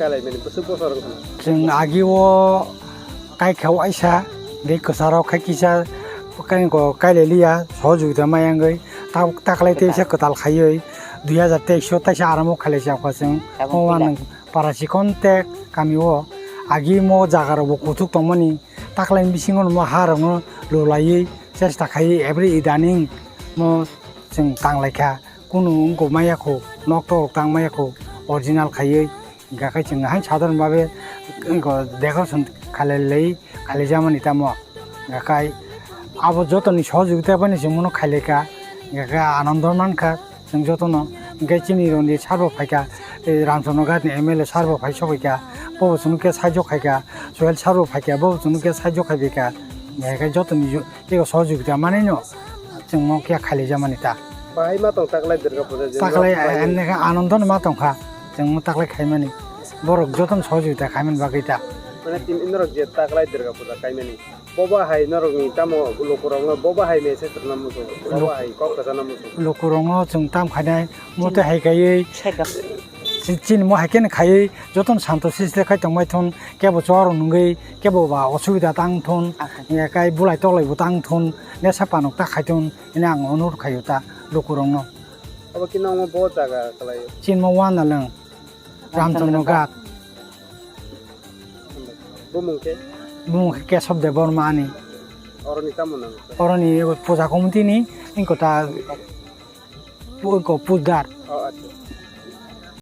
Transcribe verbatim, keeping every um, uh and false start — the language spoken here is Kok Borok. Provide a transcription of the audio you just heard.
Kailaimani bwswk bosor wngkha na? Chwng agi o kaikha waisa, tei kwcharo khai kisa, kainwi ko kailai liya, sohojogita maya wngwi, ta-, taklai teisa kwtal khaiwi, dui hazar teis o taisa arambo khailai chakha chwng. Tabuk o uanw para chikon tek kami o, agi mo jaga rok bo kuthuk tongmani, taklai bisingo no mo ha rok no lulaiwi chesta khaiwi every idaning mo chwng tanglaikha. Kunu wngkuk maya kho, nok torok tang maya kho, original khaiwi, hingkha khe chwng hai sadharon bhabe, wngkha decoration khalai lai, khalai jamani tamo, hingkha khe abo jotoni sohojogita bai no chwng bono khailai kha, hingkha khe anondo mankha chwng jotono, hingkha khe chini roni sir bo phaikha, tei Ramchandra Ghat ni M L A sir bo phai sokphaikha, bobo chwngno khe sahajyo khaikha, Sohel sir bo phaikha, bobo chwngno khe sahajyo khaibaikha, hingkha khe jotoni jo-, Tei o sohojogita manwi no chwng mo khe khailai jamani ta. Bahai ma tong taklai Durga puja, jemon taklai, rok khlai. Enne khe anondo no ma tong kha, chwng mo taklai khaimani. Borok jotono sohojogita khaimani bagwi ta. Mane tin norok je taklai Durga puja khaimani. Boba hai norok ni tamo lukurok no boba hai message rwna muchung. Boba hai kok kwchana muchung. Lukurok no chwng tam khainai, mote hai kaiwi. Chini mo hai khe khaiwi jotono santo siste khai tongbai thun, kebo chorok nungwi, kebo ba osubida tang thun, hingkha khe bulai toklai bo tang thun, nesa panuk ta khai thun, hwnwi ang onurot khaio ta lukurokno. Abo khe nangma bo jaga kwlai? Chini mo uanw Naleng, Ramchandra Ghat. Bumung khe? Bumung khe Kesab Debbarma ani. Oroni tamo nang? Oroni puja committee ni, wngkha ta pu-, ko pudar. Oh, acha.